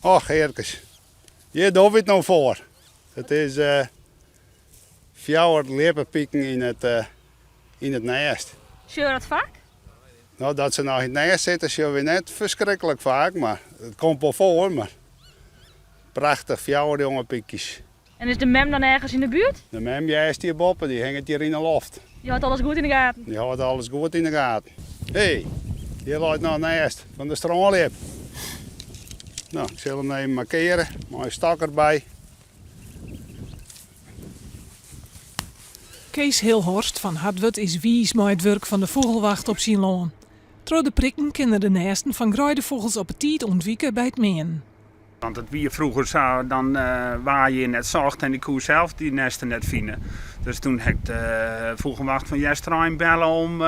Och, hearkes. Hjir dogge wy it no foar. It is fjouwer ljippepiken yn it, yn it nêst. Sjogge jo dat faak? No, dat se noch yn it nêst sitte sjogge wy net ferskriklik faak, mar it komt wol foar. Mar prachtich, fjouwer jonge pykjes. En is de mem dan ergens yn de buert? De mem hearst hjir boppe, dy hinget hjir yn 'e loft. Dy hâldt alles goed yn de gaten? Dy hâldt alles goed yn de gaten. Hé, hjir leit noch in nêst fan de strânljip. No, ik sil him even markeare mei in stok derby. Kees Hilhorst fan Hartwert is wiis mei it wurk fan de fûgelwacht op syn lân. Troch de prikken kinne de nêsten fan greidefûgels op 'e tiid ûntwike by it meanen. Want it wie froeger sa, dan waard hjir net socht en ik koe sels dy nêsten net fine. Dus toen ha ik de fûgelwacht fan Easterein belle om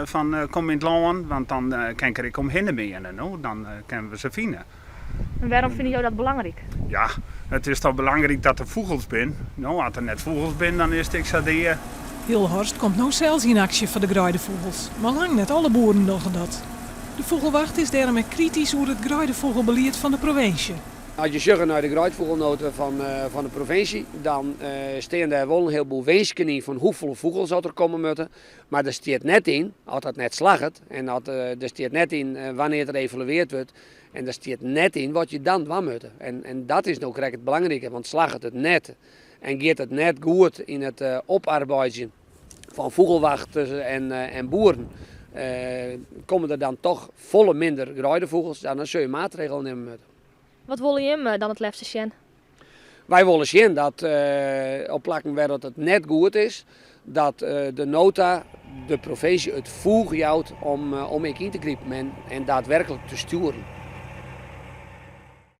fan kom yn it lân, want dan kin ik der ek omhinne meane, no, dan kinne we se fine. En wêrom fine jo dat belangryk? Ja, it is toch belangryk dat der fûgels bin. No, as der net fûgels bin, dan is it ek sa dea. Hilhorst komt no sels yn aksje foar de greidefûgels, mar lang net alle boeren dogge dat. De fûgelwacht is dêrom ek kritysk oer it greidefûgelbelied fan de provinsje. As je sjogge nei de greidfûgelnota fan de provinsje, dan stean dêr wol in hielboel winsken yn fan hoefolle fûgels oft der komme moatte. Mar der stiet net yn oft dat net slagget en der stiet net yn wannear't der evalueard wurdt en der stiet net yn wat je dan dwaan moatte. En dat is no krekt it belangrike, want slagget it net en giet it net goed yn it oparbeidzjen fan fûgelwachters en boeren, komme der dan toch folle minder greidefûgels, dan soe je maatregelen nimme moatte. Wat wolle jim dan it leafste sjen? Wy wolle sjen dat op plakken wêr dat it net goed is, dat de nota de provinsje it foech jout om ek yn te gripen en daadwerklik te stjoeren.